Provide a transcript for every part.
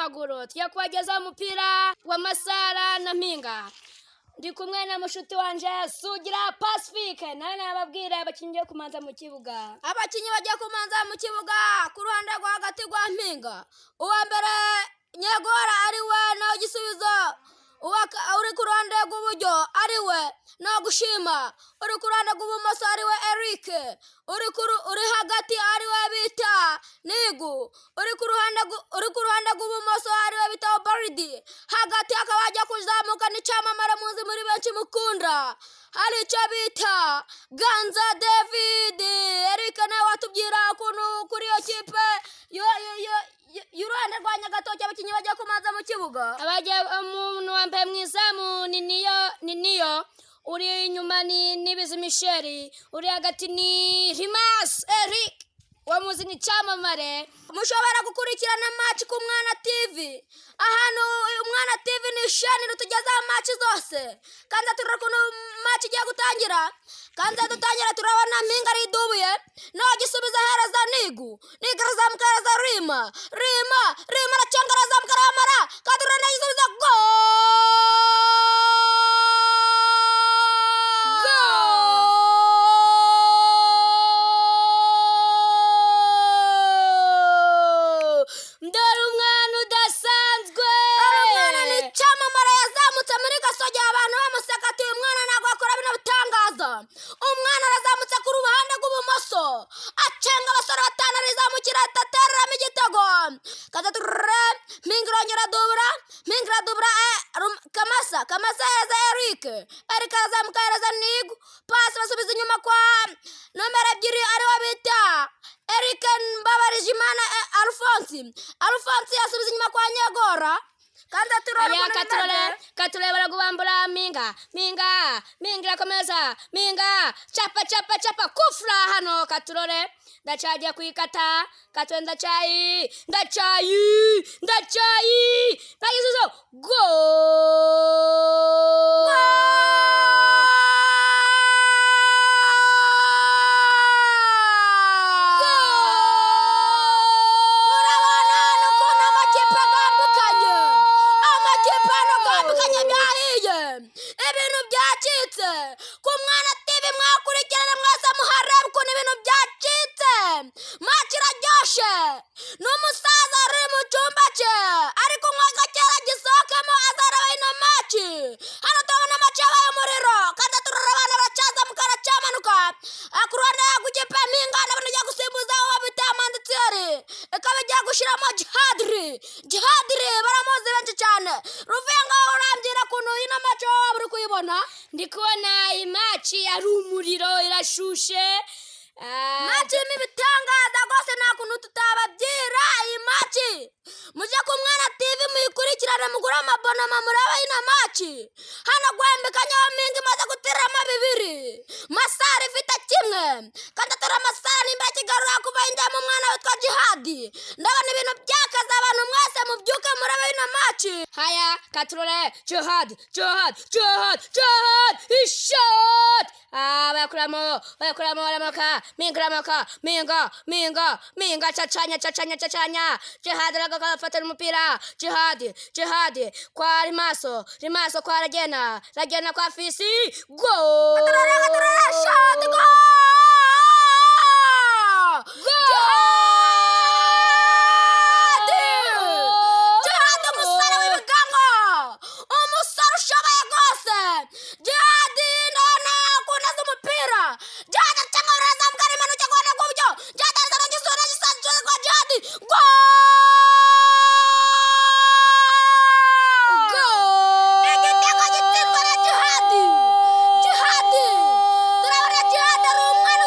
w'amaguru. Tugiye kubagezaho umupira wa Masara na Mpinga. Ndi kumwe na mushuti wanje Sugira Pacifique, nawe nababwira abakinnyi bagiye kumanza mu kibuga. Abakinnyi bagiye kumanza mu kibuga ku ruhande rwo hagati rwa Mpinga, uwa mbere Nyegora ari we nawe Gisubizo, uri ku ruhande rw'uburyo ari we no Gushima, uri ku ruhande rw'ibumoso ari we Eric, uri hagati ari we bita Nigu, uri ku ruhande rw'ibumoso ari we bita Obaridi, hagati hakaba hajya kuzamuka n'icyamamare muzi muri benshi mukunda, hari icyo bita Ganza David. Eric nawe watubwira ukuntu kuri iyo kipe y'uruhande rwa Nyagatoki abakinnyi bagiye kumanza mu kibuga. Abagiye, umuntu wa mbere mu izamu ni Niyo, ni Niyo, uri inyuma ni Nibizi Michel, uri hagati ni Rimas Eric wamuzi ni cyamamare. Mushobora gukurikirana match ku Mwana TV. Ahantu Umwana TV ni sheni rutugezaho match zose. Kandi turabona ukuntu match igiye gutangira. Kandi dutangira turabona Mpinga aridubuye no Gisubizo ahereza Nigu, Nigu arazamuka ahereza Rima, Rima, Rima aracanga arazamuka aramara, kandi turabona Gisubizo go. Goal! Dore umwana udasanzwe. Dore umwana ni icyamamare, yazamutse muri Gasogi abantu bamuseka ati: "Uyu mwana ntabwo akora bino bitangaza." Umwana arazamutse ku ruhande rw'ibumoso, acenga abasore batanu, arizamukira atereramo igitego. Kazaturure Mpinga irongera dubura, Mpinga iradubura, Kamasa, Kamasa ahereza Eric, Eric arazamuka ahereza Nigu, pasi basubiza inyuma kwa nomero 2 ariwe bita Eric Mbabarijimana, Alphonse, Alphonse yasubiza inyuma kwa Nyegora. Kandi turore Aya ukuntu katurore bimeze. Katurore baragubambura Mpinga, Mpinga, Mpinga irakomeza, Mpinga chapa chapa chapa, kufra hano. Katurore ndacagiye kuyikata, katurore ndacayi, ndacayi, ndacayi, ndagisubizo, go. Murabona hano ukuntu amakipe agambikanye, amakipe hano agambikanye, byahiye, ibintu byacitse. Ku Mwana TV mwakurikirana mwese, muharebe ukuntu ibintu byacitse. Match iraryoshe. N'umusaza uri mu cyumba cye ari kunywa gakera gisohokemo azareba ino match. Hano turabona match yabaye umuriro. Kandi turareba abana baracyazamuka, baracyamanuka. Ku ruhande rw'ikipe Mpinga ndabona igiye gusimbuza uwo bita Manditiyeri, ikaba igiye gushyiramo Jihadiri. Jihadiri baramuzi benshi cyane. Ruvenga, urambwira ukuntu ino match wowe waba uri kuyibona? Ndi kubona iyi match ari umuriro, irashushe. Match irimo ibitangaza rwose, nta kuntu tutababyira. Iyi match mujye ku Mwana TV muyikurikirane, mugure amabonoma murebe ino match. Hano gwambikanye wa Mpinga imaze guteramo bibiri, Masara ifite kimwe. Kandi atora Masara nimba kigarura kuva yinjiyemo umwana witwa Jihadi. Ndabona ibintu byakaze, abantu mwese mubyuke murebe ino match. Haya, katurore, Jihad, Jihad, Jihad, Jihad, ishot. Ah, bayakuramo, bayakuramo, baramanuka, Mpinga iramanuka, Mpinga, Mpinga, Mpinga, cacanya, cacanya, cacanya. Jihad aragaruka afatana umupira, Jihad, Jihad, kwa Rimaso, Rimaso kwa Ragena, Ragena kwa Fisi, go! Katurore, katurore, shot, go! Jihad! Jihad, umusore w'ibigango, umusore ushoboye rwose. Jihad ndabona ukuntu azi umupira. Jihad cyangwa urazamuka arimanuka guhana rw'uburyo. Jihad azana gisura gisanzwe kwa Jihad. Go! Igitego gitsindwa na Jihad. Jihad! Turabona Jihad ari umwana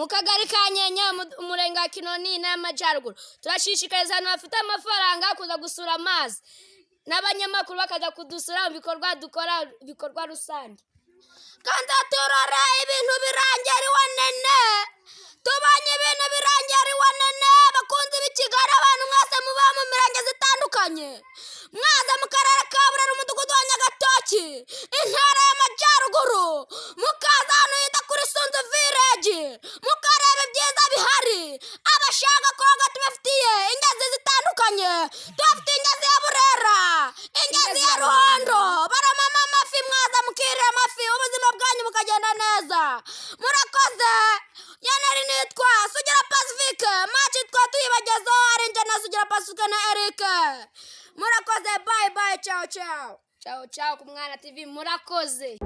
Mu kagari ka Nyenye, umurenge wa Kinoni, Intara y'Amajyaruguru. Turashishikariza abantu bafite amafaranga kuza gusura amazi, n'abanyamakuru bakaza kudusura mu bikorwa dukora, ibikorwa rusange. Kandi turore ibintu birangira iwanene, tubonye ibintu birangira iwanene. Bakunzi b'i Kigali, abantu mwese muba mu mirenge zitandukanye, mwaza mu karere ka Burera, umudugudu wa Nyagatoki, intara y'Amajyaruguru, mukaza ahantu hita kuri Sunzu Village, mukareba ibyiza bihari. Abashaka koga tubafitiye ingezi zitandukanye, tubafitiye ingezi ya Burera, ingezi ya Ruhondo, baramama amafi, mwaza mukirira amafi, ubuzima bwanyu bukagenda neza. Murakoze. Yanari nitwa Sugira Pacifique, match twa tuyibagezaho ari njye na Sugira Pacifique na Eric. Murakoze, bye bye, ciao ciao. Ciao ciao ku Mwana TV, murakoze.